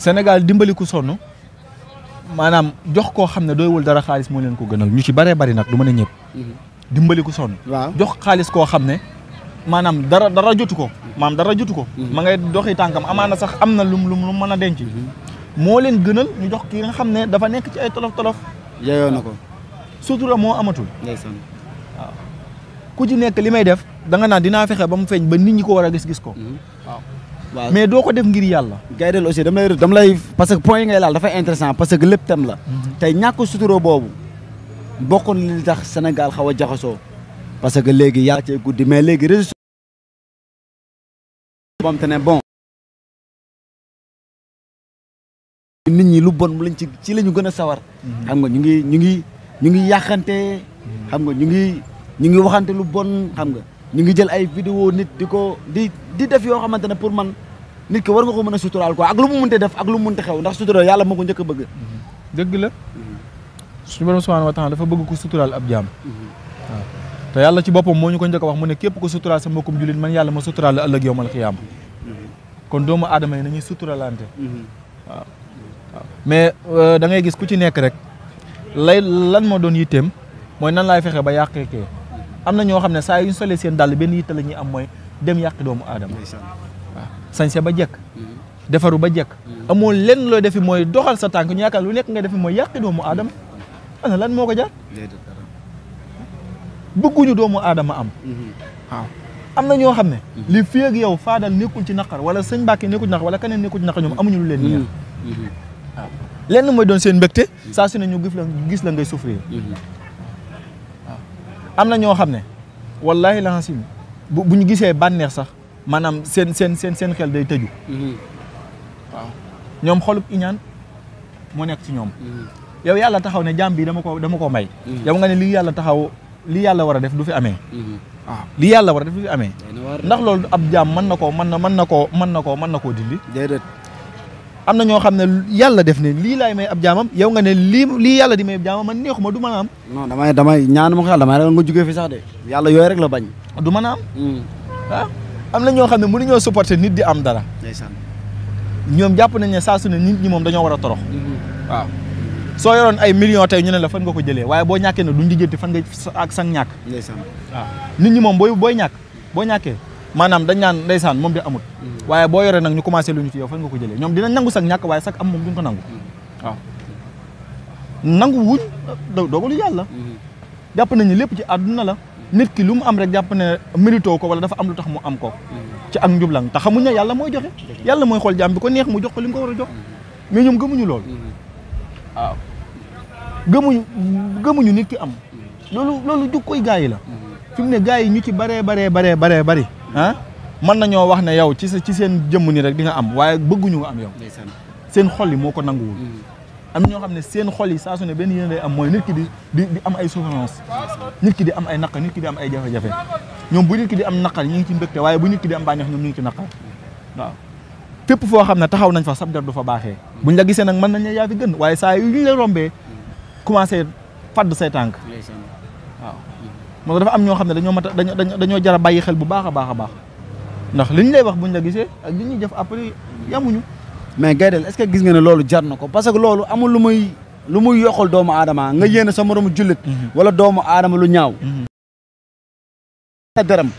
Sénégal dimbali ku sonn maanaam jox koo xam ne doywul dara xaalis moo leen ko gënal ñu ci baree bari nag du mën a ñëpp. dimbali ku sonn. waaw jox xaalis koo xam ne maanaam dara jotu ko. maanaam dara jotu ko. ma ngay doxi tànkam amaana sax am na lu mën a denc. moo leen gënal ñu jox ki nga xam ne dafa nekk ci ay tolof. yeyoo na ko. sutura moo amatul. ndeysaan. waaw ku ci nekk li may def da nga naan dinaa fexe ba mu feeñ ba nit ñi ko war a gis ko. waaw mais doo ko def ngir yàlla. Gaydel aussi dama lay parce que point yi ngay laal dafa intéressant parce que lépp tam la. tey ñàkk sutura boobu bokkoon li tax Sénégal xaw a jaxasoo parce que léegi yàlla cee guddi mais léegi réseaux moom te ne bon. nit ñi lu bon lañ ci la ñu gën a sawar. xam nga ñu ngi yàqante. xam nga ñu ngi waxante lu bon xam nga. ñu ngi jël ay vidéo nit di def yoo xamante ne pour man nit ki war nga ko mën a suturaal quoi ak lu mu mënte def ak lu mu mënte xew ndax sutura yàlla moo ko njëkk a bëgg. dëgg la suñu borom subhanahu wa taala dafa bëgg ko suturaal ab jaam. waaw te yàlla ci boppam moo ñu ko njëkk a wax mu ne képp ko suturaal sa mbokkum jullit man yàlla ma suturaal la ëllëg yawmal xiyaama. kon doomu aadama yi nañuy suturaalante. waaw mais da ngay gis ku ci nekk rek lan moo doon yitteem mooy nan laay fexe ba yàqee kee. am na ñoo xam ne saa yu ñu solee seen dàll benn yitte la ñuy am mooy dem yàqi doomu aadama. waaw sañse ba jekk. defaru ba jekk. amoo lenn looy defi mooy doxal sa tànk ñu yaakaar lu nekk nga defi mooy yàqi doomu aadama. ana lan moo ko jaar. bëgguñu doomu aadama am. waaw am na ñoo xam ne. li fi ak yow faadal nekkul ci naqar wala sëñ Mbàkke nekkul ci naqar wala keneen nekkul ci naqar ñoom amuñu lu leen neex. waaw lenn mooy doon seen mbégte saa su ne ñu gis la ngay souffrir. am na ñoo xam ne wallahi la xasim bu ñu gisee bànneex sax maanaam seen xel day tëju. waaw ñoom xolub iñaan moo nekk ci ñoom. yow yàlla taxaw ne jaam bi dama ko may. yow nga ne lii yàlla war a def du fi amee. waaw lii yàlla war a def du fi amee. ndax loolu ab jaam mën na koo dindi. déedéet. am na ñoo xam ne yàlla def ne lii laay may ab jaamam yow nga ne lii yàlla di may ab jaamam man neexuma du mën a am. non damay ñaanu ma ko yàlla damay ragal nga jugee fi sax de yàlla yooyu rek la bañ. du mën a am. ah am na ñoo xam ne mënuñoo supporter nit di am dara. ndeysaan. ñoom jàpp nañ ne saa su ne nit ñi moom dañoo war a torox. waaw soo yoroon ay millions tey ñu ne la fan nga ko jëlee waaye boo ñàkkee ne duñ di jënti fan nga ak sang ñàkk. ndeysaan. waaw nit ñi moom boo ñàkkee maanaam dañ naan ndeysaan moom de amut. waaye boo yoree nag ñu commencé lu ñu ci yow fan nga ko jëlee ñoom dinañ nangu sax ñàkk waaye sax am moom duñ ko nangu. waaw nangu wuñ dogalu yàlla. jàpp nañu lépp ci àdduna la. nit ki lu mu am rek jàpp ne mérito ko wala dafa am lu tax mu am ko. ci ak njublang te xamuñ ne yàlla mooy joxe. yàlla mooy xool jaam bi ko neex mu jox ko li mu ko war a jox. mais ñoom gëmuñu lool. waaw gëmuñu nit ki am. loolu jug koy gaa yi la. fi mu ne gaa yi ñu ci baree bari. ah mën nañoo wax ne yow ci seen jëmm ni rek di nga am waaye bëgguñu nga am yow. seen xol yi moo ko nanguwul. am na ñoo xam ne seen xol yi saa su ne benn yéen lay am mooy nit ki di am ay souffrance. nit ki di am ay naqar nit ki di am ay jafe-jafe. ñoom bu nit ki di am naqar ñu ngi ci mbégte waaye bu nit ki di am bànneex ñoom ñu ngi ci naqar. waaw fépp foo xam ne taxaw nañ fa sab der du fa baaxee. buñ la gisee nag mën nañ ne yaa fi gën waaye saa yu ñu la rombee commencé fadd say tànk. waaw moo dafa am ñoo xam ne dañoo jar a bàyyi xel bu baax a baax ndax liñ lay wax buñ la gisee ak li ñuy def après yamuñu. mais Gaydel est-ce que gis nga ne loolu jar na ko parce que loolu amul lu muy yokkal doomu aadama nga yéene sa moromu jullit. wala doomu aadama lu ñaaw. dërëm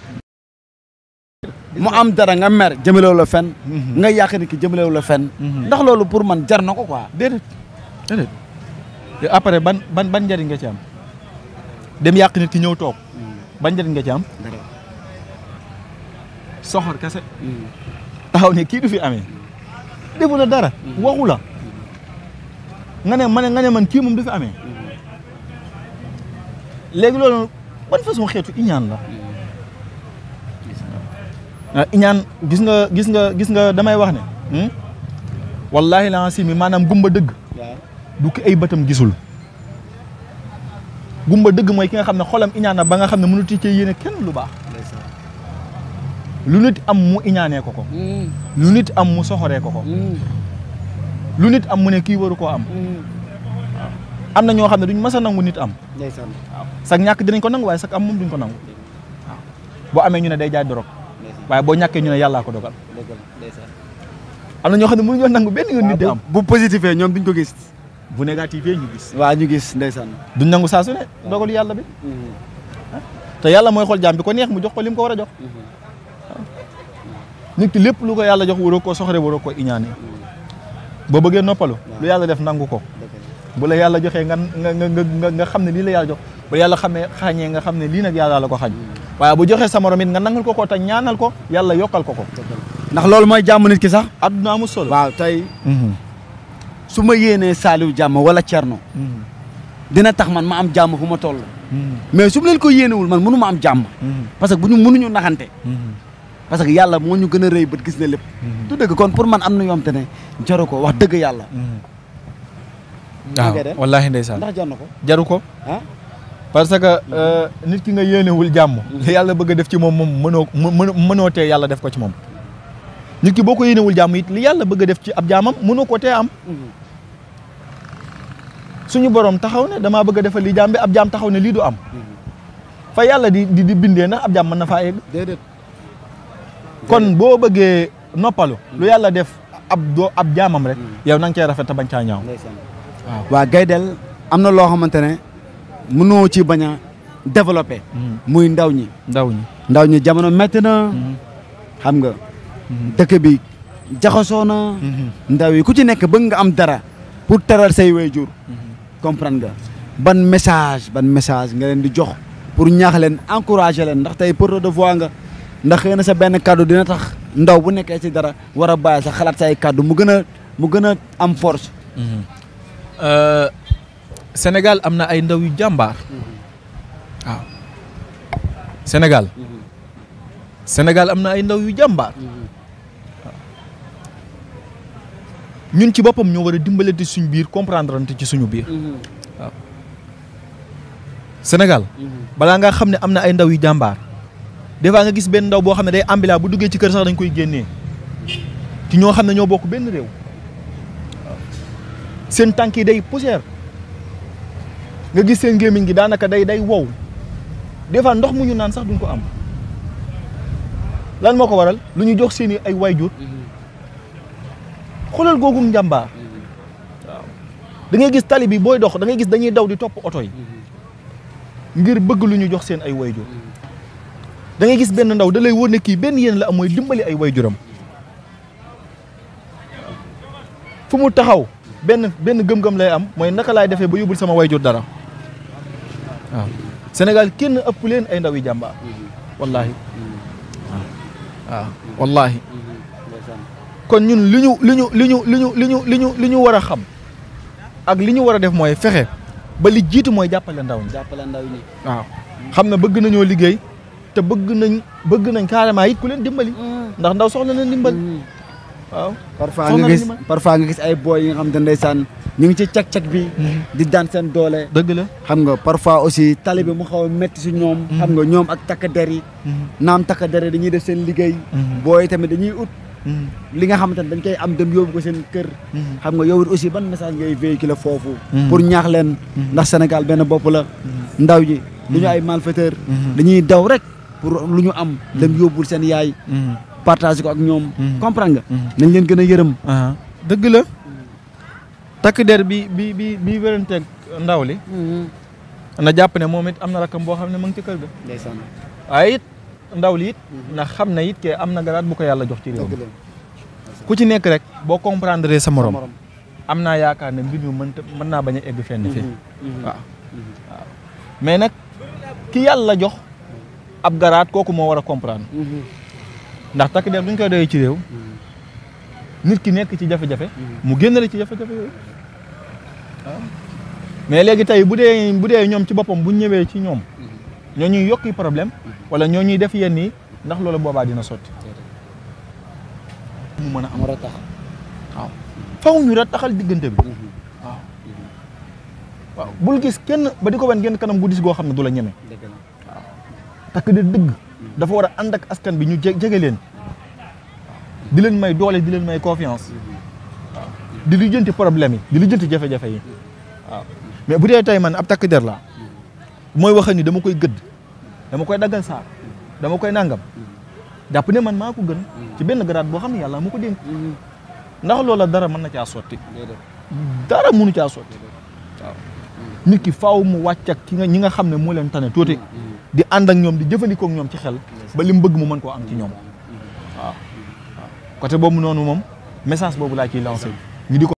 mu am dara nga mer jëmalewu la fen. nga yàq ni ki jëmalewu la fen. ndax loolu pour man jar na ko quoi. déedéet après ban njëriñ nga ci am. dem yàq nit ki ñëw toog ban njëriñ nga ci am. soxor kese. taxaw ne kii du fi amee. defu la dara waxu la. nga ne man kii moom du fi amee. léegi loolu ban façon xeetu iñaan la. iñaan gis nga damay wax ne. wallaahi la si mi maanaam gumba dëgg. du ki ay bëtam gisul. gumba dëgg mooy ki nga xam ne xolam iñaan na ba nga xam ne mënut ci yéene kenn lu baax. lu nit am mu iñaanee ko. lu nit am mu soxoree ko. lu nit am mu ne kii waru koo am. waaw am na ñoo xam ne duñ mës a nangu nit am. waaw sax ñàkk dinañ ko nangu waaye sax am moom duñ ko nangu. waaw boo amee ñu ne day jaay dorog. waaye boo ñàkkee ñu ne yàllaa ko dogal. am na ñoo xam ne mënuñoo nangu benn yoon nit di am. bu positifee ñoom duñ ko gis. bu négatifee ñu gis. waaw ñu gis ndeysaan. duñ nangu saa su ne dogalu yàlla bi. te yàlla mooy xool jaam bi ko neex mu jox ko lim ko war a jox. nit ki lépp lu ko yàlla jox waroo koo soxore waroo koo iñaane. boo bëggee noppalu. lu yàlla def nangu ko. bu la yàlla joxee nga xam ne lii la yàlla jox bu yàlla xamee xañee nga xam ne lii nag yàlla la ko xañ. waaye bu joxee sa morom it nga nangul ko te ñaanal ko yàlla yokkal ko. ndax loolu mooy jàmm nit ki sax. adduna amul solo. waaw tey. su ma yéenee Saliou jàmm wala Thierno. dina tax man ma am jàmm fu ma toll. mais su ma leen ko yéenewul man mënu ma am jàmm. parce que mënuñu naxante. parce que yàlla moo ñu gën a rëy bët gis na lépp. du dëgg kon pour man am na yoom te ne jaru ko wax dëgg yàlla. waaw wallaahi ndeysaan ndax jar na ko. jaru ko. ah parce que nit ki nga yéenewul jàmm. li yàlla bëgg a def ci moom mënoo tee yàlla def ko ci moom. nit ki boo ko yéenewul jàmm it li yàlla bëgg a def ci ab jaamam mënoo ko tee am. suñu borom taxaw ne damaa bëgg a defal lii jaam bi ab jaam taxaw ne lii du am. fa yàlla di bindee ndax ab jaam mën na faa egg. déedéet. kon boo bëggee noppalu. lu yàlla def ab jaamam rek. yow na nga cee rafet te bañ caa ñaaw. waaw waa Gaydel am na loo xamante ne mënoo ci bañ a développé. muy ndaw ñi. ndaw ñi jamono métti na. xam nga. dëkk bi jaxasoo na. ndaw yi ku ci nekk bëgg nga am dara pour teral say waajur. comprendre nga ban message nga leen di jox pour ñaax leen encourager leen ndax tey porte de voix nga ndax xëy na sa benn kaddu dina tax ndaw bu nekkee ci dara war a bàyyi sa xalaat say kaddu mu gën a am force. Sénégal am na ay ndaw yu jàmbaar. waaw Sénégal am na ay ndaw yu jàmbaar. ñun ci boppam ñoo war a dimbalante suñ biir comprendre ante ci suñu biir. waaw Sénégal. balaa nga xam ne am na ay ndaw yu jàmbaar. des fois nga gis benn ndaw boo xam ne day ambila bu duggee ci kër sax dañ koy génnee. ci ñoo xam ne ñoo bokk benn réew. waaw seen tànk yi day poussière. nga gis seen gémmiñ gi daanaka day wow. des fois ndox mu ñu naan sax duñ ko am. lan moo ko waral lu ñu jox seeni ay waajur. xoolal googu njàmbaar. waaw da ngay gis tali bi booy dox da ngay gis dañuy daw di topp oto yi. ngir bëgg lu ñu jox seen ay waajur. da ngay gis benn ndaw da lay wóor ne kii benn yéen la am mooy dimbali ay waajuram. fu mu taxaw benn gëm-gëm lay am mooy naka laay defee ba yóbbul sama waajur dara. waaw Sénégal kenn ëpp leen ay ndaw yi jàmbaar. wallaahi. waaw wallaahi. kon ñun li ñu war a xam ak li ñu war a def mooy fexe ba li jiitu mooy jàppale ndaw ñi. waaw xam na bëgg nañoo liggéey te bëgg nañ carrément it ku leen dimbali. ndax ndaw soxla na dimbal. waaw parfois nga gis ay boy yi nga xam te ndeysaan ñu ngi ci cag-cag bi. di daan seen doole. dëgg la xam nga parfois aussi tali bi mu xaw a métti si ñoom. xam nga ñoom ak takk der yi. naam takk der yi dañuy def seen liggéey. booy tamit dañuy ut. li nga xamante ne dañ koy am dem yóbbu ko seen kër. xam nga yow it aussi ban message ngay véhiculer foofu. pour ñaax leen. ndax Sénégal benn bopp la. ndaw ji du ñu ay malfaiteur. dañuy daw rek pour lu ñu am. dem yóbbul seen yaay. partage ko ak ñoom. comprendre nga. nañ leen gën a yërëm. dëgg la. takk der bi wéranteeg ndaw li. na jàpp ne moom it am na rakam boo xam ne mu ngi ci kër ga. ndeysaan waaye it ndaw li it ndax xam na it ke am na garaat bu ko yàlla jox ci réew mi ku ci nekk rek boo comprendre sa morom am naa yaakaar ne mbir mi mën naa bañ a egg fenn fii waaw mais nag ki yàlla jox ab garaat kooku moo war a comprendre ndax takk der duñ koy doyee ci réew nit ki nekk ci jafe-jafe mu génnale ci jafe-jafe yooyu waaw mais léegi tey bu dee ñoom ci boppam bu ñëwee ci ñoom ñoo ñuy yokki problème wala ñoo ñuy def yenn yi ndax loolu boobaa dina sotti mu mën a am ratax waaw faw ñu rataxal diggante bi waaw bul gis kenn ba di ko wen genn kanam gu dis goo xam ne du la ñeme waaw takk de dëgg dafa war a ànd ak askan bi ñu jege leen di leen may doole di leen may confiance waaw di lijjanti problème yi di lijjanti jafe-jafe yi waaw mais bu dee tey man ab takk der la mooy wax ni dama koy gëdd dama koy daggal saar dama koy nangam jàpp ne man maa ko gën ci benn grade boo xam ne yàlla moo ko dénk ndax loola dara mën na caa sotti dara mënu caa sotti waaw nit ki faaw mu wàcc ak ñi nga xam ne moo leen tane tuuti di ànd ak ñoom di jëfandikoo ak ñoom ci xel ba li mu bëgg mu mën koo am ci ñoom waaw côté boobu noonu moom message boobu laa ciy lancé ñu di ko